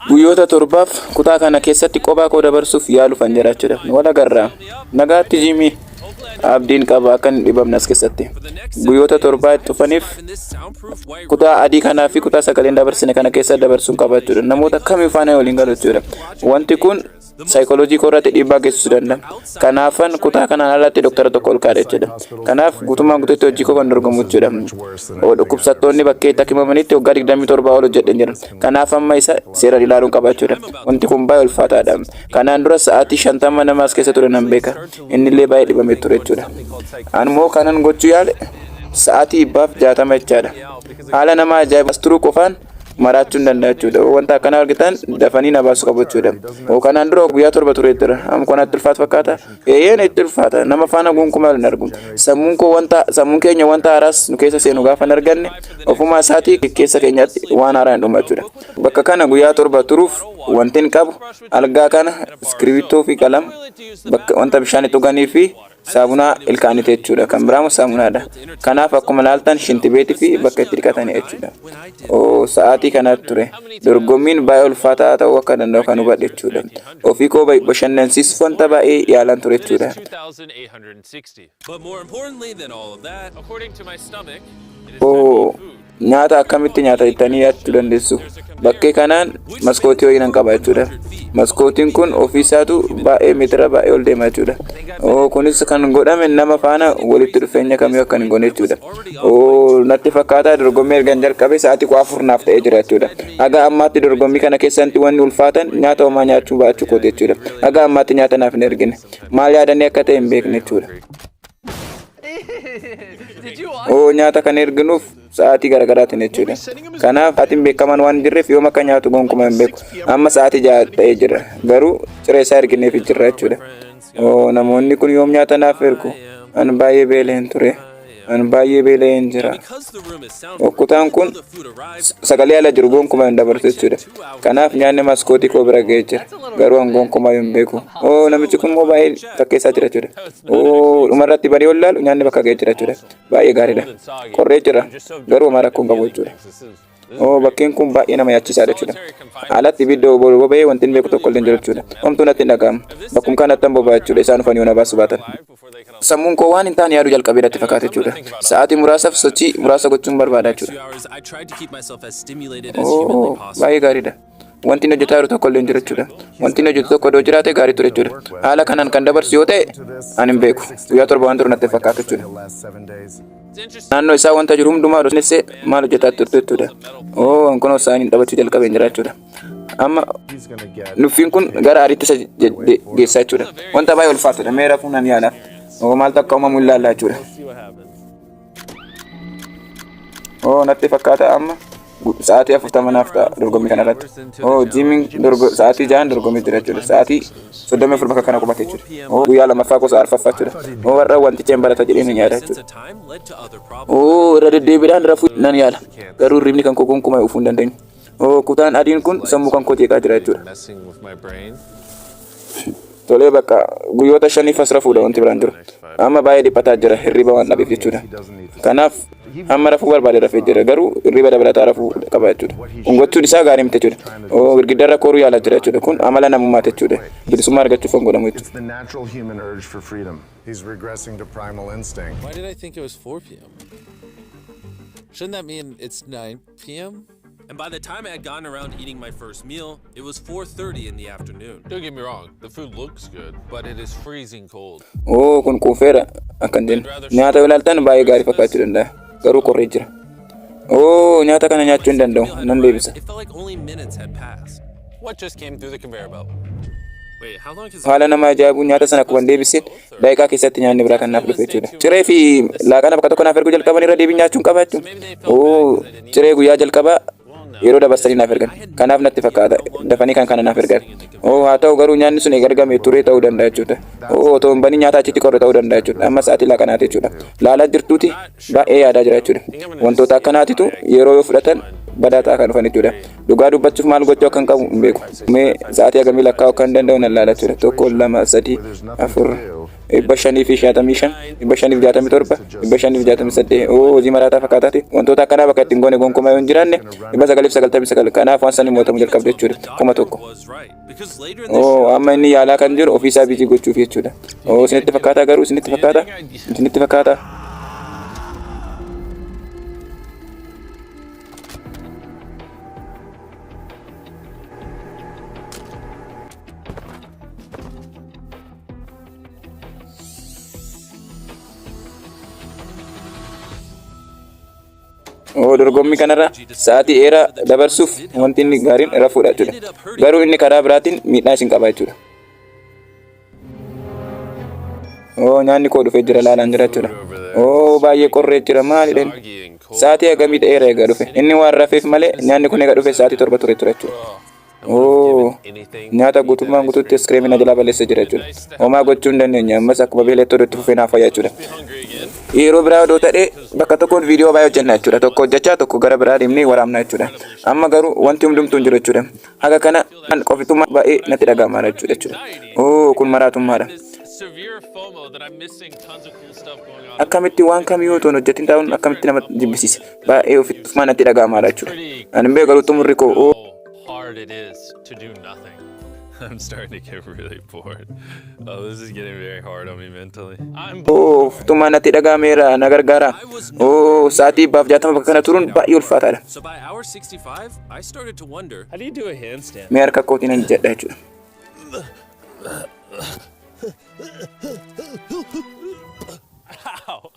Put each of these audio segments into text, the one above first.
Guyyoota 7f kutaa kana keessatti qophaa koo dabarsuuf yaaluufan jira jechuudha. Wal agarraa. Nagaatti, Jiimii. Abdiin qaba akka hin dhibamne as keessatti. Guyyoota 7 itti dhufaniif kutaa adii kanaa fi kutaa sagaleen dabarsine kana keessa dabarsuun qaba jechuudha. Namoota kamii faana waliin galu jechuudha. Wanti kun saayikooloojii koo irratti dhiibbaa geessisuu danda'a. Kanaafan kutaa kanaan alatti doktara tokko ol kaadha jechuudha. Kanaaf guutummaan guutuutti hojii koo kan dorgomu jechuudha. Dhukkubsattoonni bakkee itti hakimamanitti waggaa 27 ol hojjedheen jira. Kanaaf amma isa seeraan ilaaluun qaba jechuudha. Wanti kun baay'ee ulfaataadha. Kanaan dura sa'aatii 50 nama as keessa ture nan beeka. Innillee baay'ee dhibamee ture jechuudha. Animmoo kanan gochuu yaale sa'aatii 160 jechaadha. Haala nama ajaa'ibu as turuu qofaan maraachuu hin danda'a jechuudha. Wanta akkanaa argitan dafanii na baasuu qabu jechuudha. Kanaan dura guyyaa 7 turee jira. Amma kun natti ulfaatu fakkaata. Eeyyeen, itti ulfaata. Nama faana gonkumaa hin argu. Sammuun koo wanta sammuun keenya wanta haaraas nu keessa seenu gaafa hin arganne, ofuma isaatii keessa keenyatti waan haaraa hin dhumu jechuudha. Bakka kana guyyaa 7 turuuf wanti hin qabu algaa kana, iskiriiptoo fi qalama, bakka wanta bishaan itti dhuganii fi saabunaa ilkaaniiti jechuudha. Kan biraamu saamunaadha. Kanaaf akkuma ilaaltan shintibeetii fi bakka itti dhiqatanii jechuudha. Oo, sa'aatii kanatti ture. Dorgommiin baay'ee ulfaataa ta'uu akka danda'u kan hubadhe jechuudha. Ofii koo bashannansiisuuf wanta baay'ee yaalan ture jechuudha. 2,860. But more importantly than all of that, according to my stomach, it is time to Oo, eat food. nyaata akkamitti nyaata jettanii yaaduu dandeessu. Bakkee kanaan maskootii wayii nan qaba jechuudha. Maskootiin kun ofiisaatu baay'ee meetira baay'ee ol deema jechuudha. Oo, kunis kan godhame nama faana walitti dhufeenya kamii akka hin goone jechuudha. Oo, natti fakkaataa dorgommii ergan jalqabe sa'aatii 14 naaf ta'ee jira jechuudha. Haga ammaatti dorgommii kana keessatti wanni ulfaatan nyaata homaa nyaachuu baachuu kooti jechuudha. Haga ammaatti nyaata naaf hin ergine. Maal yaadanii akka ta'e hin beekne jechuudha. Oo, nyaata kan erginuuf sa'aatii garaagaraatiin jechuudha. Kanaaf sa'aatiin beekaman waan hin jirreef yoom akka nyaatu gonkumaa hin beeku. Amma sa'aatii 6 ta'ee jira. Garuu ciree isaa ergineef jirra jechuudha. Oo, namoonni kun yoom nyaata naaf ergu? An baay'ee beela'een ture. An baay'ee beela'een jira. Because the room is soundproof, Kutaan kun the food arrives sagalee ala jiru gonkumaa hin dabarsu jechuudha. Kanaaf nyaanni maskootii koo bira ga'ee jira. Garuu an gonkumaa hin beeku. Oo, namichi kun immoo baay'ee fakkeessaa jira jechuudha. Oo, dhumarratti barii ol laalu nyaanni bakka ga'ee jira jechuudha. Baay'ee gaariidha. Qorree jira. Garuu homaa rakkoo hin qabu jechuudha. Oo, bakkeen kun baay'ee nama yaachisaadha jechuudha. Alatti ibidda boba'ee wanti hin beeku tokko illee hin jiru jechuudha. Homtuu natti hin dhaga'amu. Bakkum kanatti han boba'a jechuudha. Isaan dhufanii yoo na baasuu baatan. before they can Sammuun koo waan hin taane yaaduu jalqabee natti fakkaata jechuudha. Sa'aatii muraasaaf sochii muraasa gochuun barbaada Next jechuudha. few hours, I tried to keep myself as stimulated as humanly Oo, possible. baay'ee gaariidha. Wanti inni hojjetaa jiru tokko illee hin jiru jechuudha. Wanti inni hojjetu tokko iddoo jiraate gaarii ture jechuudha. Haala kanaan kan dabarsu yoo ta'e ani hin beeku. Guyyaa 7 waan turu natti hin fakkaatu jechuudha. The last 7 days. It's interesting. Naannoo isaa wanta jiru hundumaa dhosnessee maal hojjetaa turte jechuudha. Oo, kunoo saaniin taphachuu jalqabeen jira jechuudha. Amma He's gonna get nuffiin kun gara aariitti isa geessaa jechuudha. Wanta baay'ee ulfaatudha. Mee rafuu nan yaala. Oo, maaltu akka uumamu hin laallaa jechuudha. See what happens. Oo, natti fakkaata amma sa'aatii 40 naaf ta'a dorgommii kanarratti. Oo, Jiimiin sa'aatii 6n dorgommii jira jechuudha. Sa'aatii 34 bakka kana qubate jechuudha. Oo, guyyaa lammaffaa gosa arfaffaa jechuudha. Oo, warra wanticha hin barata jedhee nan yaada Sense jechuudha. of time led to other problems. Oo, irra deddeebiidhaan rafuu nan yaala. Garuu hirribni kan koo gonkumaa dhufuu hin dandeenye. Oo, kutaan adiin kun sammuu kan koo jeeqaa jira jechuudha. Messing with my brain. Tolee, bakka guyyoota 5f as rafuudha, wanti biraan jiru. Amma baay'ee dhiphataa jira hirriba waan dhabeef jechuudha. Kanaaf amma rafuu barbaade rafee jira, garuu hirriba dabalataa rafuu qaba jechuudha. Kun gochuun isaa gaarii miti jechuudha. Oo, girgiddaarra kooruu yaalaa jira jechuudha. Kun amala namummaati jechuudha. Bilisummaa argachuuf kan godhamu jechuudha. It's the natural human urge for freedom. He's regressing to primal instinct. Why did I think it was 4 p.m.? Shouldn't that mean it's 9 p.m.? And by the time I had gotten around to eating my first meal, it was 4:30 in the afternoon. Don't get me wrong, the food looks good, but it is freezing cold. Oo, kun quufeera akkan jennu. Nyaata yoo ilaaltan baay'ee gaarii fakkaachuu danda'a. Garuu qorree jira. Oo, nyaata kana nyaachuu hin danda'u. Nan deebisa. It felt like only minutes had passed. What just came through the conveyor belt? Wait, how long has Haala nama ajaa'ibu, nyaata sana akkuma deebiseen daqiiqaa keessatti nyaanni biraa kan naaf dhufe jechuudha. Ciree fi laaqana bakka tokko naaf erguu jalqaban irra deebiin nyaachuun qaba jechuudha. Oo, ciree guyyaa jalqabaa yeroo dabarsanii naaf ergan. Kanaaf natti fakkaata dafanii kan kana naaf ergan. Oo, haa ta'u garuu nyaanni sun eega argame turee ta'uu danda'a jechuudha. Oo, otoo hin baniin nyaata achitti qorre ta'uu danda'a jechuudha. Amma sa'aatii laaqanaati jechuudha. Laalaa jirtuuti baay'ee yaadaa jira jechuudha. Wantoota akkanaatitu yeroo yoo fudhatan badaa ta'aa kan dhufan jechuudha. Dhugaa dubbachuuf maal gochuu akka hin qabu hin beeku. Mee sa'aatii hagamii lakkaa'uu akka hin danda'u nan laala jechuudha. Tokko, lama, sadii, afur. 565, 567, 568. Oo, hojii maraataa fakkaataati. Wantoota akkanaa bakka ittiin goone gonkumaa yoo hin jiraanne 999. Kanaaf waan sanii mo'atamuu jalqabde jechuudha. 1000. Was right. Because later in the Oo, amma inni yaalaa kan jiru ofiisaa busy gochuuf jechuudha. Oo, isinitti fakkaataa garuu isinitti fakkaata? Isinitti fakkaata? Oo, dorgommii kanarra sa'aatii dheeraa dabarsuuf wanti inni gaariin rafuudha jechuudha. Garuu inni karaa biraatiin miidhaa isin qaba jechuudha. Oo, nyaanni koo dhufee jira, laalaan jira jechuudha. Oo, baay'ee qorree jira, maalidha inni? Soggy and cold. Sa'aatii hagamii dheeraa egaa dhufe. Inni waan rafeef malee nyaanni kun egaa dhufe sa'aatii 7 ture ture jechuudha. Oo, nyaata guutummaan guutuutti ice na jalaa balleessa jira jechuudha. Homaa gochuu hin dandeenye, ammas akkuma beeletti itti fufee naaf fayyaa jechuudha. Hungry again. Yeroo biraa odoo ta'ee bakka tokkoon viidiyoo baay'ee hojjenna jechuudha. Tokko hojjechaa tokko gara biraa deemnee waraabna jechuudha. Amma garuu wanti hundumtuu hin jiru jechuudha. Haga kana qofitummaa baay'ee natti dhaga'ama jechuudha. Oo, kun maraatummaadha. This severe FOMO that I'm missing tons of cool stuff going on. Akkamitti waan kamiyyuu otoo hin hojjetin taa'uun akkamitti nama jibbisiisa. Baay'ee ofittummaa natti dhaga'amaadha jechuudha. Ani hin beeku garuu xumurri koo oo How hard it is to do nothing. I'm starting to get really bored. Oh, this is getting very hard on me mentally. I'm Oo, ofittummaa natti dhaga'ameera, na gargaara. Oo, sa'aatii 160 bakka kana turuun baay'ee ulfaataadha. So by hour 65, I started to wonder How do you do a handstand? Mee harka kootiin nan jedha jechuudha. Ow.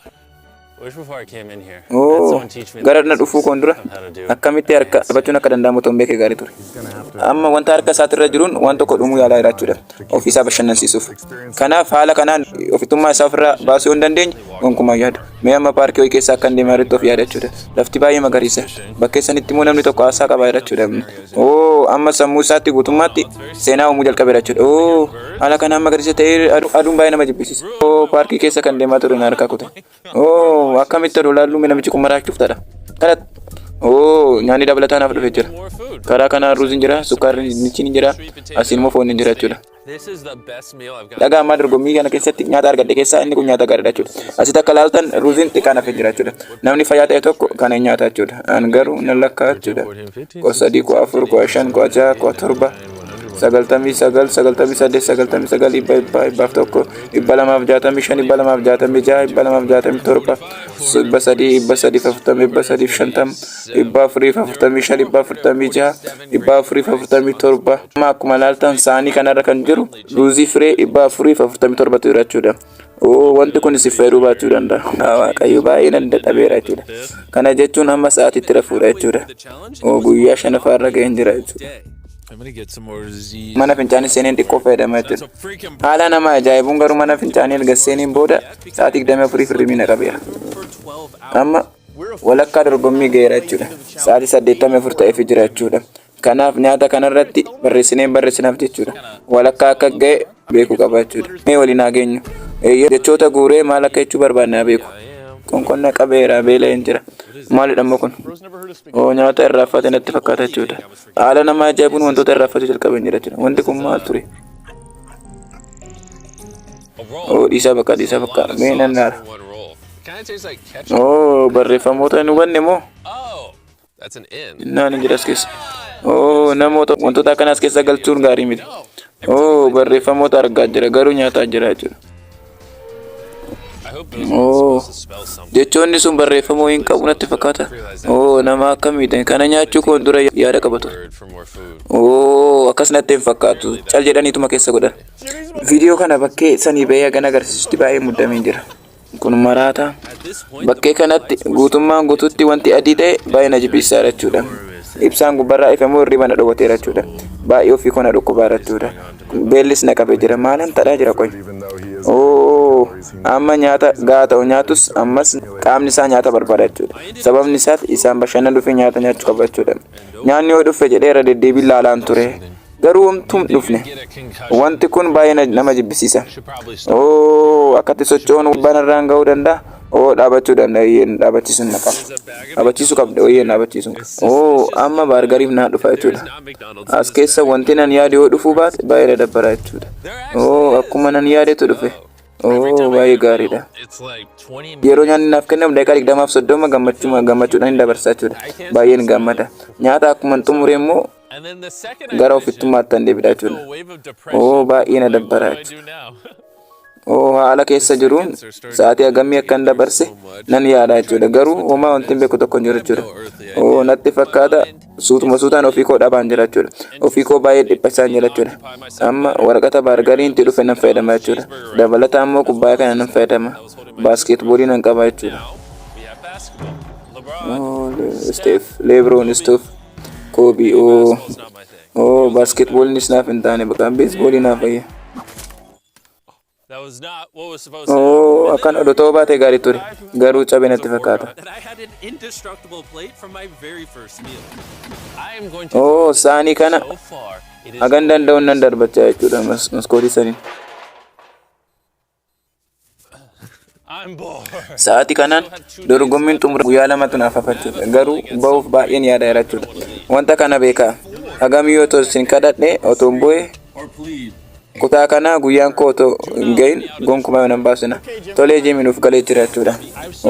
Wish before I came in here, had Oo, someone teach me the gara na basics dhufuu koon dura of how to do akkamitti harka taphachuun akka danda'amu otoo hin beekee gaarii ture. Amma wanta harka isaatirra jiruun waan tokko dhumuu yaalaa jira jechuudha. Ofiisaa bashannansiisuuf. Kanaaf haala kanaan ofittummaa isaa ofirraa baasuu yoo hin dandeenye gonkumaa yaadu. Mee amma paarkii wayii keessa akka hin deemaa jirutti of yaada jechuudha. Lafti baay'ee magariisa. Bakkee sanitti immoo namni tokko haasaa qabaa jira jechuudha. Oo, amma sammuu isaatti guutummaatti seenaa uumuu jalqabeera jechuudha. Oo, haala kanaan magariisa ta'ee aduun baay'ee nama jibbisiisa. Oo, paarkii keessa kan deemaa ture na harkaa kute. Oo, akkamitti oduu laalluu namichi kun maraachuuf ta'a. Kana oo, nyaanni dabalataa naaf dhufee jira. more food. Karaa kanaan ruuziin jira, sukkaarri dinnichiin jira, asiin immoo foon jira jechuudha. This is the best meal I've got. Dhagaa ammaa dorgommii kana keessatti nyaata argadhe keessaa inni kun nyaata gaariidha jechuudha. Asitti akka laaltan ruuziin xiqqaan hafee jira jechuudha. Namni fayyaa ta'e tokko kana hin nyaata jechuudha. An garuu nan lakkaa jechuudha. 13, 14, 15, 16, 17, 99, 98, 99, 100, 100, 101, 265, 266, 267, 300, 340, 350, 445, 446, 447. Amma akkuma laaltan saanii kanarra kan jiru ruuzii firee 447tu jira jechuudha. Oo, wanti kun si fayyaduu baachuu danda'a. Haa, Waaqayyo, baay'ee nan dadhabeera jechuudha. Kana jechuun hamma sa'aatiitti rafuudha jechuudha. Oo, guyyaa shanaffaarra ga'een jira jechuudha. Day. I'm gonna get some more Z's. Mana fincaanii seeneen xiqqoo fayyadama jechuudha. Freaking Haala nama ajaa'ibuun garuu mana fincaanii erga seeneen booda sa'aatii 24 hirribni na qabeera. For 12 hours. Amma walakkaa dorgommii ga'eera jechuudha. Sa'aatii 84 ta'eef jira jechuudha. Kanaaf nyaata kanarratti barreessinee barreessinaaf jechuudha. Walakkaa akka ga'e beekuu qaba jechuudha. Mee waliin haa geenyu. Eeyyee, jechoota guuree maal akka jechuu barbaanne haa beeku. Qonkonna qabeera, beela'een jira. Maalidha immoo kun? Oo, nyaata irraanfate natti fakkaata jechuudha. Haala nama ajaa'ibuun wantoota irraanfachuu jalqaban jira jechuudha. Wanti kun maal ture? A roll. Oo, dhiisaa bakka, dhiisaa bakka. Mee nan laala. For one roll. Kind of tastes like ketchup. Oo, barreeffamoota hin hubanne moo? Oh, that's an N. Naan hin jira as keessa. Oo, namoota wantoota akkanaas keessa galchuun gaarii miti. Oo, barreeffamoota argaa jira garuu nyaataa jira jechuudha. I hope those aren't Oo, supposed to spell something. jechoonni sun barreeffamoo hin qabu natti fakkaata. Oo, nama akkamiidha? Kana nyaachuu koon dura yaada qaba ture. Word for more food. Oo, akkas natti hin fakkaatu. Cal jedhaniituma keessa godhan. Viidiyoo kana bakkee sanii bahee hagana agarsiisutti baay'ee muddamee jira. Kun maraata. At this point, Bakkee kanatti guutummaan guututti wanti adii ta'e baay'ee na jibbisiisaadha jechuudha. Ibsaan gubbarraa ifamuu hirriba na dhowwateera jechuudha. Baay'ee ofii koo na dhukkubaara jechuudha. Beellis na qabee jira. Maalan tadhaa jira qoy? Even though he is Oo, amma nyaata gahaa ta'u nyaatus ammas qaamni isaa nyaata barbaada jechuudha. Sababni isaas isaan bashannanuu fi nyaata nyaachuu qaba jechuudha. Nyaanni yoo dhufe jedhee irra deddeebiin laalaan ture. Garuu homtuu hin dhufne. get a concussion. Wanti kun baay'ee nama jibbisiisa. Should probably stop. Oo, akkatti socho'uun banarraan ga'uu danda'a. Oo, dhaabachuu danda'a. Eeyyeen, dhaabachiisuun na qaba. Dhaabachiisuu qabda. Eeyyeen, dhaabachiisuun. Oo, amma baargariif naa dhufa jechuudha. Not McDonald's. As keessa wanti nan yaade yoo dhufuu baate baay'ee na dabbara jechuudha. Oo, akkuma nan yaadetu dhufe. Oo, baay'ee gaariidha. It's like 20 Yeroo nyaanni naaf kennamu daqiiqaa 20f 30 gammachuudhaan hin dabarsaa jechuudha. Baay'een gammada. Nyaata akkuma xumure immoo And then the second I gara finish it, ofittummaatti an deebi'a I feel jechuudha. a wave of depression. Oo, baay'ee na Like, what dabbara do I jechuudha. do now? Oo, haala keessa jiruun sa'aatii hagamii akkan dabarse nan yaada jechuudha. Garuu homaa wanti hin beeku tokko hin jiru jechuudha. Oo, natti fakkaata suutuma suutaan ofii koo dhabaan jira jechuudha. Ofii koo baay'ee dhiphachaa jira jechuudha. Amma waraqata baargariin itti dhufe nan fayyadama jechuudha. Dabalataan immoo kubbaayyaa kana nan fayyadama. Baaskeetboolii nan qaba jechuudha. Now we have basketball. LeBron. Oo, Steph, LeBron, Steph, Kobe, oo. Basketball's not my thing. Oo, baaskeetbooliinis naaf hin taane, bakka beesboolii naaf fayya. That was not what was supposed to Oo, happen. akkan odoo ta'uu baatee gaarii ture. Garuu cabe natti fakkaata. That I had an indestructible plate from my very first meal. I am going to Oo, saanii kana so far it is hagan danda'uun nan darbachaa jechuudha maskootii saniin. I'm bored. Sa'aatii kanaan dorgommiin xumura guyyaa lamatu naaf hafa jechuudha. Garuu ba'uuf baay'een yaada jira jechuudha. Wanta kana beekaa. Hagam yoo otoo isin kadhadhe otoo hin bu'e Or plead. kutaa kana guyyaan koo otoo hin gahin gonkumaa yoo nan baasina. Tolee, Jimmy nuuf galee jira jechuudha.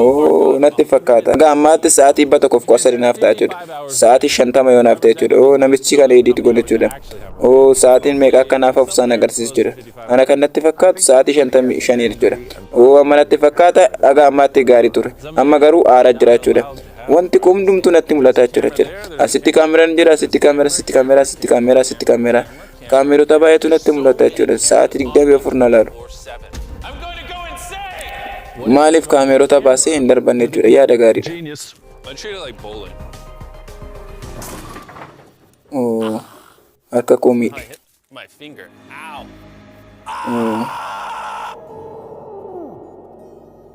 Oo, natti fakkaata. Hanga ammaatti sa'aatii 113 naaf ta'a jechuudha. Sa'aatii 50 yoo naaf ta'e jechuudha. Oo, namichi kana edit godhe jechuudha. Oo, sa'aatiin meeqa akka naaf hafu isaan agarsiisu jechuudha. Ana kan natti fakkaatu sa'aatii 55 jechuudha. Oo, amma natti fakkaata haga ammaatti gaarii ture. Amma garuu aaraa jira jechuudha. Wanti kun hundumtuu natti mul'ata jechuudha. Asitti kaameraan jira, asitti kaameraa, asitti kaameraa, asitti kaameraa, asitti kaameraa. Kaameroota baay'eetu natti mul'ata jechuudha. Sa'aatii 24 na laalu. Or seven. I'm going to go insane. Maaliif kaameroota baasee hin darbanne jechuudha? Yaada gaariidha. Genius. I treat it like bowling. Oo, harka koo miidhe. I hit my finger. Ow.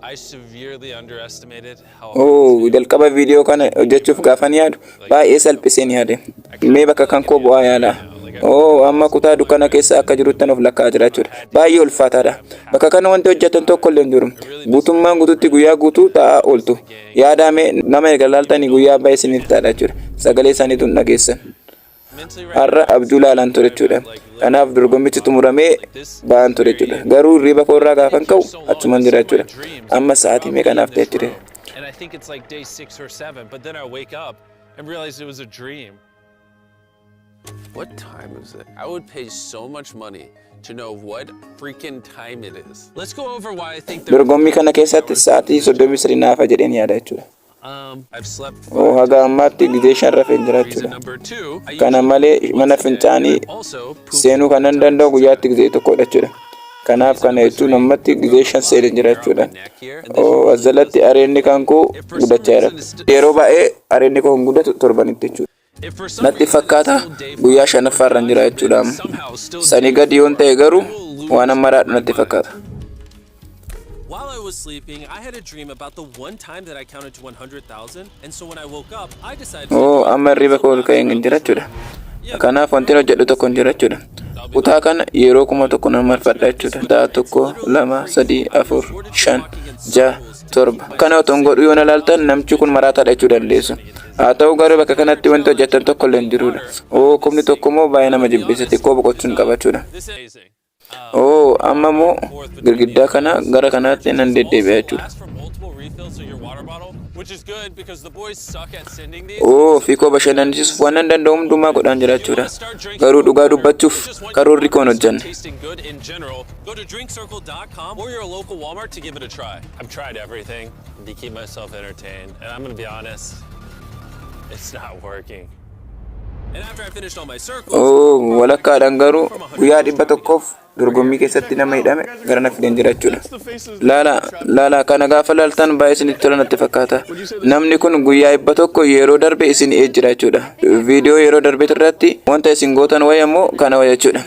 I severely underestimated how Oo, jalqaba viidiyoo kana hojjechuuf gaafan yaadu baay'ee salphiseen yaade. Mee bakka kan koo bu'aa yaala. Oo, amma kutaa dukkana keessa akka jiruttan of lakkaa'aa jira jechuudha. Baay'ee ulfaataadha. Bakka kana wanti hojjetan tokko illee hin jiru. Guutummaan guututti guyyaa guutuu taa'aa ooltu. Yaadame nama erga laaltanii guyyaa baay'ee isiniif ta'a jechuudha. Sagalee isaaniitu hin dhageessan. mentally Har'a abjuu laalaan ture jechuudha. Kanaaf dorgommichi xumuramee ba'an ture jechuudha. Garuu hirriba koo irraa gaafan ka'u achuman jira jechuudha. Amma sa'aatii meeqa naaf ta'e jechuudha? And I think it's like day six or seven, but then I wake up and realize it was a dream. What time is it? I would pay so much money to know what freaking time it is. Let's go over why I think Dorgommii kana keessatti sa'aatii 33 naafa jedheen yaada jechuudha. I've slept. Oo, haga ammaatti gizee shan rafeen jira Reason jechuudha. number two, I Kana malee mana fincaanii also poop seenuu kanan danda'u guyyaatti gizee tokkodha jechuudha. Kanaaf kana jechuun ammatti gizee shan seeneen jira jechuudha. Oo, as jalatti areenni kan koo guddachaa jira. Yeroo baay'ee areenni koo hin guddatu torbanitti jechuudha. If for some Natti reason it's fakkaata still day guyyaa five, shanaffaarra jira jechuudha amma. somehow still Sanii gadi yoon ta'e garuu waan amma raadhu natti fakkaata. While I was sleeping, I had a dream about the one time that I counted to 100,000, and so when I woke up, I decided to Oo, amma hirriba koo ol ka'een hin jira jechuudha. Kanaaf wanti hojjedhu tokko hin jira jechuudha. Kutaa kana yeroo 1000 nan marfadha jechuudha. Kutaa tokko, lama, sadii, afur, shan, ja'a, torba. Kana otoo hin godhu yoo na laaltan namchi kun maraataadha jechuu dandeessu. Haa ta'u garuu bakka kanatti wanti hojjetan tokko illee hin jirudha. Oo, 1000 immoo baay'ee nama jibbisa, xiqqoo boqochuun qaba jechuudha. This is amazing. Oo, amma immoo girgiddaa kana gara kanaatti nan deddeebi'a jechuudha. Last for multiple refills of your water bottle, which is good because the boys suck at sending these. Oo, ofii koo bashannansiisuuf waan nan danda'u hundumaa godhaan jira jechuudha. Garuu dhugaa dubbachuuf karoorri koo hin hojjenne. Tasting good in general, go to drinkcircle.com or your local Walmart to give it a try. I've tried everything to keep myself entertained, and I'm gonna be honest, it's not working. And after I finished all my circles, Oo, walakkaadhaan garuu guyyaa 100f dorgommii keessatti nama hidhame gara na fideen jira jechuudha. Laala, laala, kana gaafa laaltan baay'ee isinitti tola natti fakkaata. Namni kun guyyaa 100 yeroo darbe isin eej jira jechuudha. Viidiyoo yeroo darbe irratti wanta isin gootan wayya immoo kana wayya jechuudha.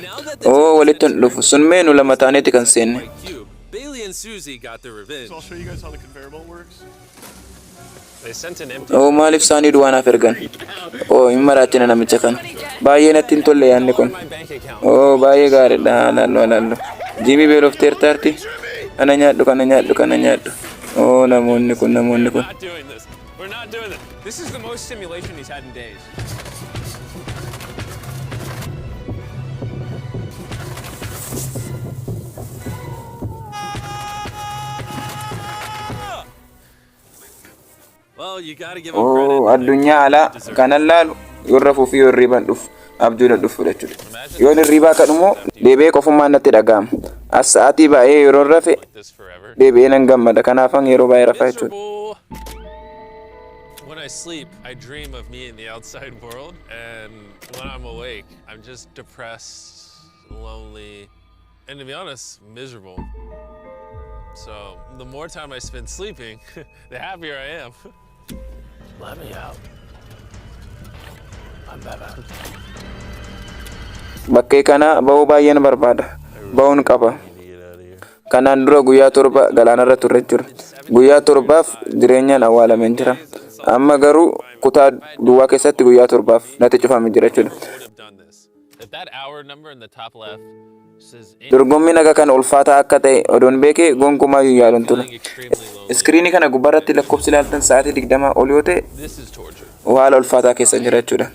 Oo, walitti hin dhufu. Sun mee nu lama taaneeti kan seenne. cube, Bailey and Susie got their revenge. So I'll show you guys how the conveyor belt works. They sent an empty. Oo, maaliif saanii duwwaa naaf ergan? Oo, hin maraachina namicha kana. Baay'ee natti hin tolle yaadni kun. My bank account. Oo, baay'ee gaariidha. Laallu, laallu. Jimmy, beelofteertaarti. Kana nyaadhu, kana nyaadhu, kana nyaadhu. Oo, namoonni kun, namoonni kun. Not doing this. We're not doing this. This is the most stimulation he's had in days. Well, you gotta give him credit. Oo, addunyaa alaa kanan laalu yoon rafuu fi yoo hirriibaan dhufu abjuudha dhufu jechuudha. Yoon hirriibaa kadhumoo deebi'ee qofummaan natti dhaga'ama. As sa'aatii baay'ee yeroon rafe This forever. deebi'ee nan gammada. Kanaafan yeroo baay'ee rafaa jechuudha. Miserable. When I sleep, I dream of me in the outside world, and when I'm awake, I'm just depressed, lonely, and to be honest, miserable. So the more time I spend sleeping, the happier I am. Let me out. I'm Batman. Bakkee kana ba'uu baay'een barbaada. Ba'uun qaba. Kanaan dura guyyaa 7 galaanarra turre jira. Guyyaa 7f jireenyaan awwaalameen jira. Amma garuu kutaa duwwaa keessatti guyyaa 7f natti cufamee jira jechuudha. Would have done this. If that hour number in the top left says Dorgommiin akka kana ulfaataa akka ta'e odoon beekee gonkumaa yaaluun ture. anything extremely lonely, Iskiriinii kana gubbaarratti lakkoofsi ilaaltan sa'aatii 20 ol yoo ta'e this is torture. haala ulfaataa keessa jira jechuudha.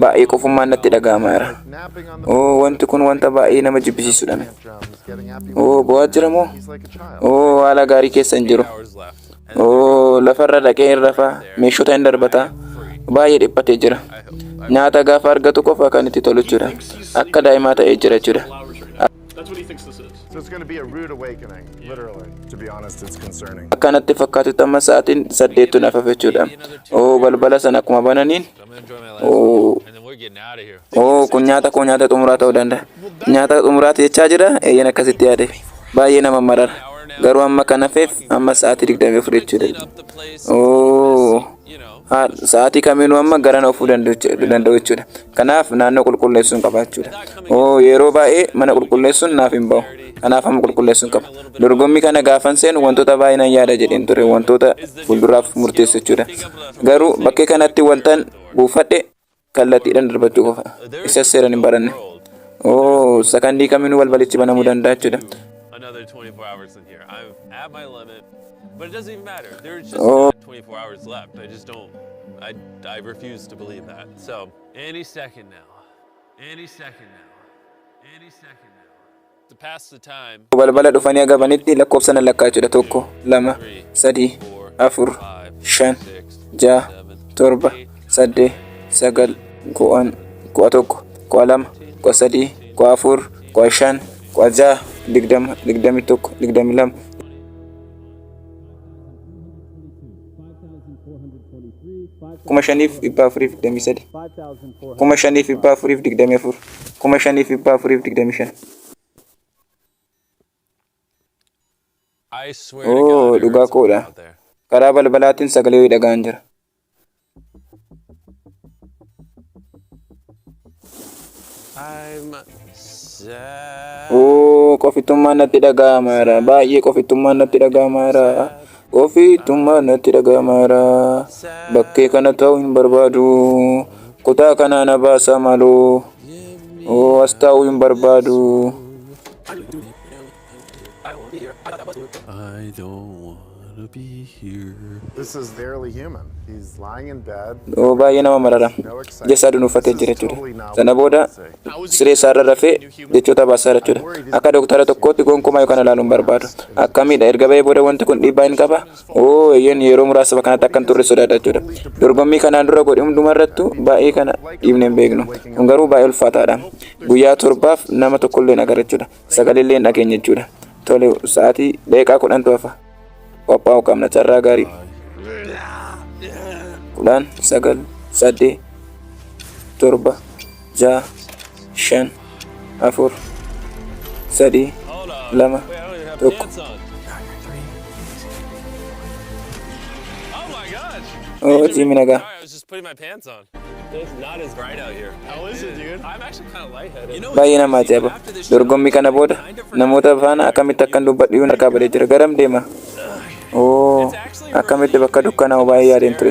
Baay'ee qofummaan natti dhaga'amaa jira. Napping on the Oo, wanti kun wanta baay'ee nama jibbisiisudha. drums, getting happy. Oo, bo'aa jira moo? He's like a child. Oo, haala gaarii keessa hin jiru. Hours left. Oo, lafarra dhaqee hin rafaa, meeshota hin darbataa. Baay'ee dhiphatee jira. Nyaata gaafa argatu qofa kan itti tolu jechuudha. Akka daa'imaa ta'ee jira jechuudha. Hours right now. That's what he thinks this is. So it's going to be a rude awakening, literally. To be honest, it's concerning. Akka natti fakkaatutti amma sa'aatiin 8tu naaf hafe jechuudha. Oo, balbala sana akkuma bananiin I'm gonna enjoy my last Oo. meal, and then we're getting out of here. Oo, kun nyaata koo nyaata xumuraa ta'uu danda'a. Nyaata xumuraati jechaa jira. Eeyyan, akkasitti yaade. Baay'ee nama marara. Garuu amma kan hafeef amma sa'aatii 24 Clean jechuudha. up the place. Oo. You know, Sa'aatii kamiinuu amma garana ofuu danda'u jechuudha. Kanaaf naannoo qulqulleessuun qaba jechuudha. Oo, yeroo baay'ee mana qulqulleessuun naaf hin ba'u. Kanaaf amma qulqulleessuun qaba. Dorgommii kana gaafan seenu wantoota baay'ee nan yaada jedheen ture, wantoota fuulduraaf murteessu jechuudha. Garuu bakkee kanatti wantan buufadhe kallattiidhaan darbachuu qofa. Isas seeran hin baranne. Oo, sakandii kamiinuu balbalichi banamuu danda'a jechuudha. Another 24 hours in here. I'm at my limit, but it doesn't even matter. There's just Oh. not 24 hours left. I just don't. I refuse to believe that. So any second now, any second now, any second now. To pass the time. Balbala dhufanii agabanitti lakkoofsa nan lakkaa jechuudha. Tokko, lama, sadii, afur, shan, ja'a, torba, saddeet, sagal, 10, 11, 12, 13, 14, 15, 16, 20, 21, 22. 5423, 5424, 5425. I swear to Oh, God, I heard dhugaa something koodha. out there. Karaa balbalaatiin sagalee wayii dhaga'an jira. I'm sad. Oo, qofittummaan natti dhaga'amaara. Baay'ee qofittummaan natti dhaga'amaara. Qofittummaan natti dhaga'amaara. Bakkee kana ta'uu hin barbaadu. Kutaa kanaa na baasaa maaloo. Oo, as taa'uu hin barbaadu. I don't wanna be here. This is barely human. He's lying in bed. Oo, baay'ee nama marara. No excitement. Ija isaa dunuunfatee This jira is jechuudha. totally not Sana what booda I would say. siree isaarra rafee jechoota baasaa jechuudha. Akka doktara tokkootti gonkumaa yookaan ilaaluun barbaadu. Akkamiidha erga bahee booda wanti kun dhiibbaa hin qaba? Oo, eeyyeen, yeroo muraasa bakka kanatti akkan turre sodaadha jechuudha. Dorgommii kanaan dura godhe hundumarrattu baay'ee kana dhiibnee hin beeknu. Kun garuu baay'ee ulfaataadha. Guyyaa 7f nama tokkollee hin agarre jechuudha. Sagalee illee hin dhageenye jechuudha. Tole, sa'aatii daqiiqaa 10tu hafa. Qophaa'uu qabna, carraa gaarii. 10, 9, 8, 7, 6, 5, 4, 3, Hold up. 2, Wait, I don't even have 1. pants on. Oh my gosh. Oo, Jiimi, nagaa. Sorry, I was just putting my pants on. It's not as bright out here. How is it, dude? I'm actually kind of lightheaded. You know, Baay'ee nama ajaa'iba. Dorgommii kana booda namoota faana akkamitti akkan dubbadhu iyyuu harkaa badee jira. Garam deema? Oo, akkamitti bakka dukkanaa'u baay'ee yaadeen ture.